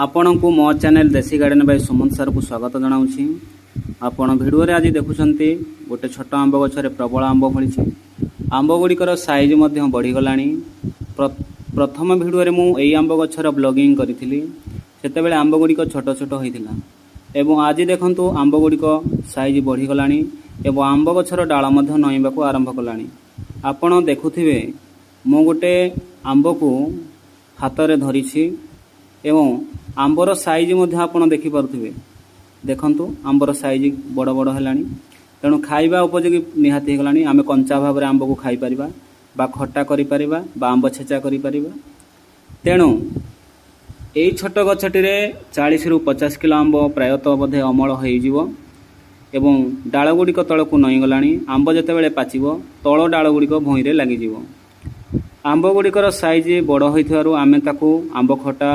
ଆପଣଙ୍କୁ ମୋ ଚ୍ୟାନେଲ୍ ଦେଶୀ ଗାର୍ଡେନ୍ ବାଇ ସୁମନ୍ତ ସାର୍କୁ ସ୍ୱାଗତ ଜଣାଉଛି। ଆପଣ ଭିଡ଼ିଓରେ ଆଜି ଦେଖୁଛନ୍ତି, ଗୋଟେ ଛୋଟ ଆମ୍ବ ଗଛରେ ପ୍ରବଳ ଆମ୍ବ ଫଳିଛି। ଆମ୍ବ ଗୁଡ଼ିକର ସାଇଜ୍ ମଧ୍ୟ ବଢ଼ିଗଲାଣି। ପ୍ରଥମ ଭିଡ଼ିଓରେ ମୁଁ ଏଇ ଆମ୍ବ ଗଛର ବ୍ଲଗିଂ କରିଥିଲି। ସେତେବେଳେ ଆମ୍ବ ଗୁଡ଼ିକ ଛୋଟ ଛୋଟ ହୋଇଥିଲା ଏବଂ ଆଜି ଦେଖନ୍ତୁ, ଆମ୍ବ ଗୁଡ଼ିକ ସାଇଜ୍ ବଢ଼ିଗଲାଣି ଏବଂ ଆମ୍ବ ଗଛର ଡାଳ ମଧ୍ୟ ନଇଁବାକୁ ଆରମ୍ଭ କଲାଣି। ଆପଣ ଦେଖୁଥିବେ, ମୁଁ ଗୋଟେ ଆମ୍ବକୁ ହାତରେ ଧରିଛି ଏବଂ ଆମ୍ବର ସାଇଜ୍ ମଧ୍ୟ ଆପଣ ଦେଖିପାରୁଥିବେ। ଦେଖନ୍ତୁ, ଆମ୍ବର ସାଇଜ୍ ବଡ଼ ବଡ଼ ହେଲାଣି। ତେଣୁ ଖାଇବା ଉପଯୋଗୀ ନିହାତି ହେଇଗଲାଣି। ଆମେ କଞ୍ଚା ଭାବରେ ଆମ୍ବକୁ ଖାଇପାରିବା ବା ଖଟା କରିପାରିବା ବା ଆମ୍ବ ଛେଚା କରିପାରିବା। ତେଣୁ ଏଇ ଛୋଟ ଗଛଟିରେ 40ରୁ 50 କିଲୋ ଆମ୍ବ ପ୍ରାୟତଃ ବୋଧେ ଅମଳ ହେଇଯିବ ଏବଂ ଡାଳ ଗୁଡ଼ିକ ତଳକୁ ନଇଁଗଲାଣି। ଆମ୍ବ ଯେତେବେଳେ ପାଚିବ, ତଳ ଡାଳ ଗୁଡ଼ିକ ଭୂଇଁରେ ଲାଗିଯିବ। ଆମ୍ବ ଗୁଡ଼ିକର ସାଇଜ୍ ବଡ଼ ହୋଇଥିବାରୁ ଆମେ ତାକୁ ଆମ୍ବ ଖଟା